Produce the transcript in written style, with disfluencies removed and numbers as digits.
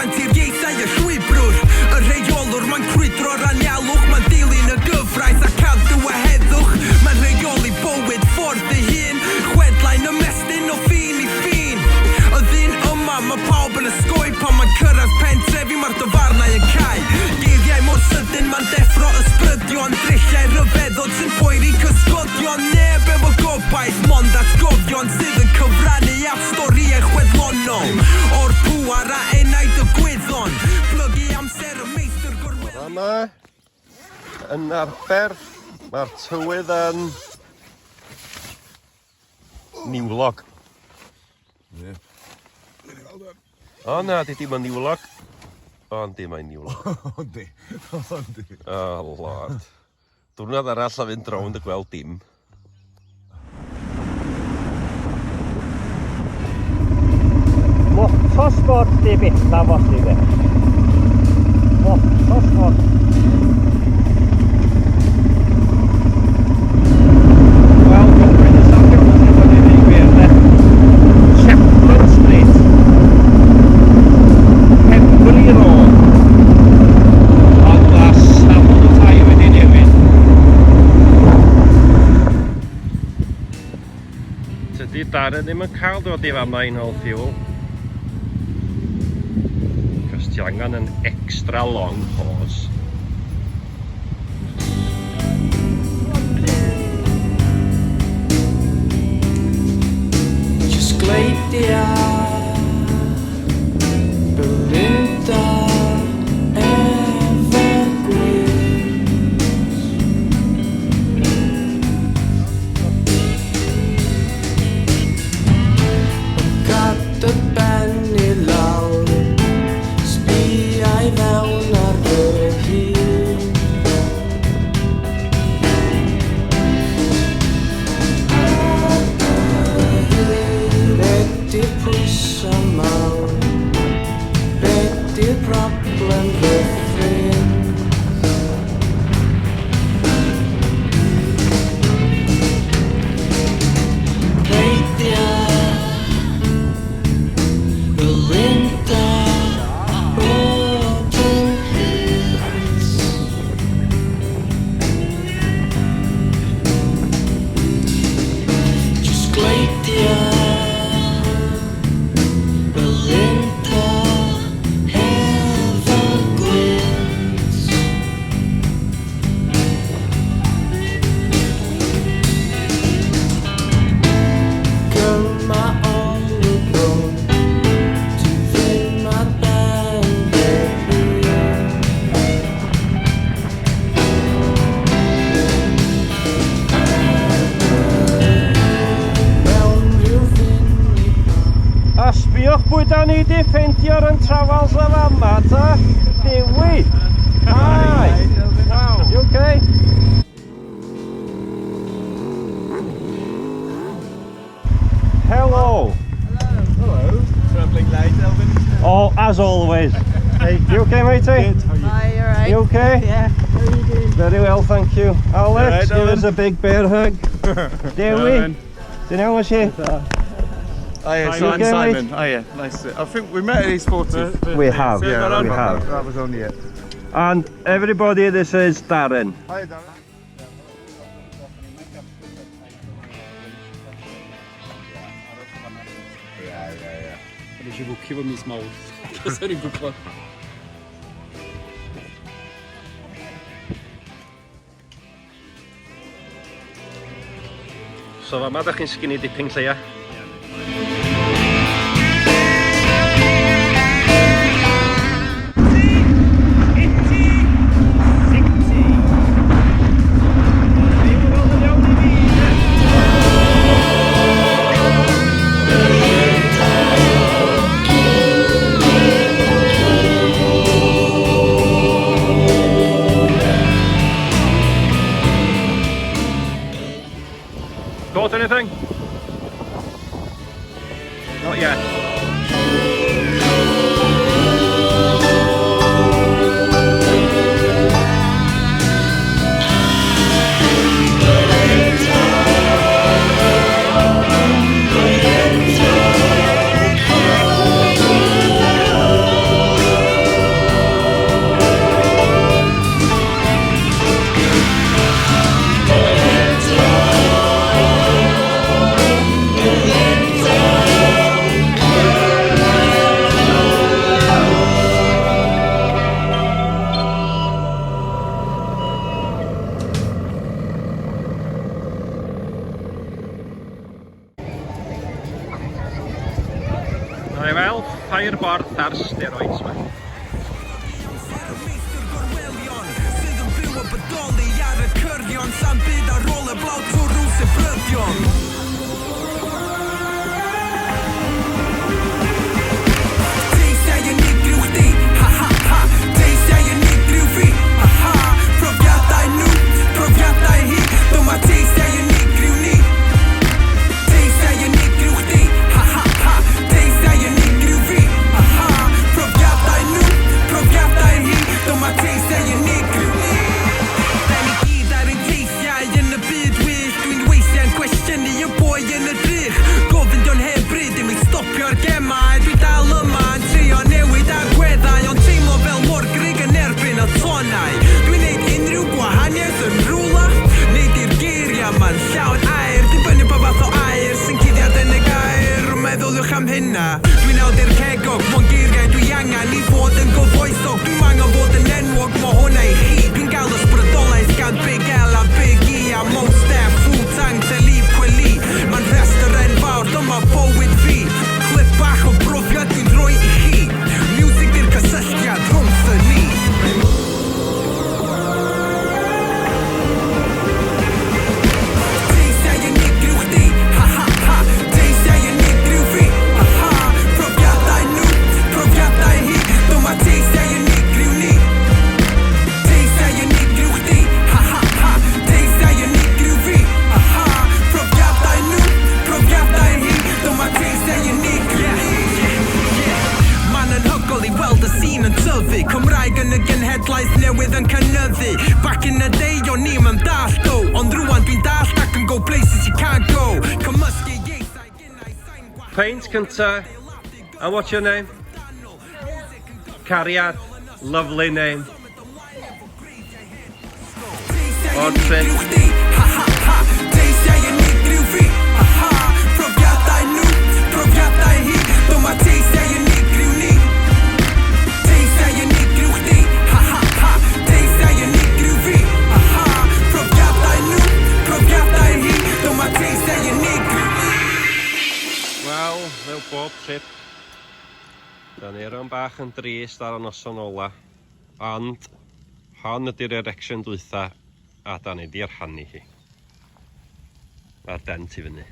anturiaethau y llwybrwr. Y rheolwr, mae'n crwydro'r anialwch, mae'n dilyn y gyfraith a cadw a heddwch. Mae'n rheoli bywyd ffordd ei hun, chwedlau'n ymestyn o ffin i ffin. Y ddyn yma, mae pawb yn osgoi pan mae'n cyrraedd pentrefi, mae'r dafarnau yn cau. Geiriau mor sydyn, mae'n deffro ysbrydion, drylliau rhyfeddod sy'n poeri cysgodion. Neb efo gobaith, mond atgofion sydd yn cyfrannu at storïau chwedlonol. O'r pŵar a enaid y gwyddon, plygu amser y meistr gorwelion. Yma, yn Arberth, mae'r tywydd yn niwlog. Ie. O na, di dim yn niwlog. O, yndi, mae'n niwlog. Yndi, yndi. Oh, lord. Diwrnod arall a fynd rownd y gweld dim. Motorsport di bella fosib e. Motorsport. Wel, dwi'n safio hwn sydd yn ei gwir, de. Chapman Street. Pembury Road. Ond mae safon y tai wedi newid. Tydi Darren ddim yn cael dod i fama i nôl fuel. Cos ti angen yn extra long hose. Just gleidia Belinda efo gwynt. Gad dy ben i lawr, sbia i fewn ar fy hun. Be di'r pwysa mawr? Be di'r broblem fy ffrind? Peidia Belinda bod yn hurt. Just gleidia Belinda hefo gwynt. Gyma olwg rownd, ti ddim ar ben dy hun. Mewn rhyw funud A sbiwch pwy da ni di ffeindio ar yn travels y fama, ta? Dewi! Hi! Wow. You okay? Hello! Hello. Travelling light, Elvin. Oh, as always. Hey, you okay, matey? Good, how are you? Hi, you alright? You okay? Yeah. How are you doing? Very well, thank you. Alex, Alright, give Alan. us a big bear hug. Dewi, Ti'n iawn, chi? Hiya, You Simon. okay, mate? Simon. Hiya, nice to. I think we met at East 40. We have, we have. That was only it. And everybody, this is Darren. Hi, Darren. Nes i fwcio fo mis Mawrth. Cos o'n i'n gwybod. So fama da chi'n skinny dipping lleia? Caught anything? steroids ma. Amser y meistr gorwelion Sydd yn byw a bodoli ar y cyrion Sa'n byd ar ôl y blaw twrw sy'n bryddion. Teithiau unigryw chdi, ha ha ha. Teithiau unigryw fi, ha ha. Profiadau nhw, profiadau hi. Dyma teithiau unigryw ni. Teithiau unigryw chdi, ha ha ha. Teithiau unigryw fi, ha ha. Profiadau nhw, profiadau hi. Dyma teithiau unigryw ni. Da ni gyd ar ein teithiau yn y byd wyllt. Dwi'n weithiau'n cwestiynu y boi yn y drych. Gofyn dio'n hen bryd i mi stopio'r gemau. Dwi dal yma yn trio newid agweddau, ond teimlo fel morgrug yn erbyn y tonnau. Dwi'n neud unrhyw gwahaniaeth yn rwla? Neu di'r geiriau ma'n llawn air? Dibynnu pa fath o air sy'n cuddiad yn y gair. Meddyliwch am hynna. Dwi'n awdur cegog, mond geiriau dwi angen i fod yn gyfoethog. Dwi'm angen fod yn enwog, ma hwnna i chi. Dwi'n gael ysbrydoliaeth gan Big L a Big E a Mos Def, Wu-Tang, Talib Kweli. Mae'n rhestr enfawr, dyma bywyd fi. Clip bach o brofiad dwi'n rhoi i chi. Music di'r cysylltiad rhwngthyn ni. Teithiau unigryw chdi, ha ha ha. Teithiau unigryw fi, ha ha. Profiadau nhw, profiadau hi. Dyma teithiau unigryw ni. Teithiau unigryw chdi, ha ha ha. Teithiau unigryw fi, ha ha. Profiadau nhw, profiadau hi. Dyma teithiau unigryw ni. Mae'n anhygoel i weld y scene yn tyfu. Cymraeg yn y genhedlaeth newydd yn cynyddu. Back in the day o'n i'm yn dallt o, ond rwan dwi'n dallt ac yn go places you can't go. Cymysgu ieithau gennau sain gwahanol. Peint cynta. And what's your name? Cariad. Lovely name. Teithiau Odd trip. unigryw chdi, ha ha ha. Teithiau unigryw fi, ha ha. Profiadau nhw, profiadau hi. Dyma teithiau unigryw ni. Teithiau unigryw chdi, ha ha ha. Teithiau unigryw fi, ha ha. Profiadau nhw, profiadau hi. Dyma teithiau unigryw ni. Wel, fel bob trip, da ni rhan bach yn drist ar y noson ola, ond hon ydy'r erection dwytha, a da ni di rhannu hi. Mae'r dent i fyny.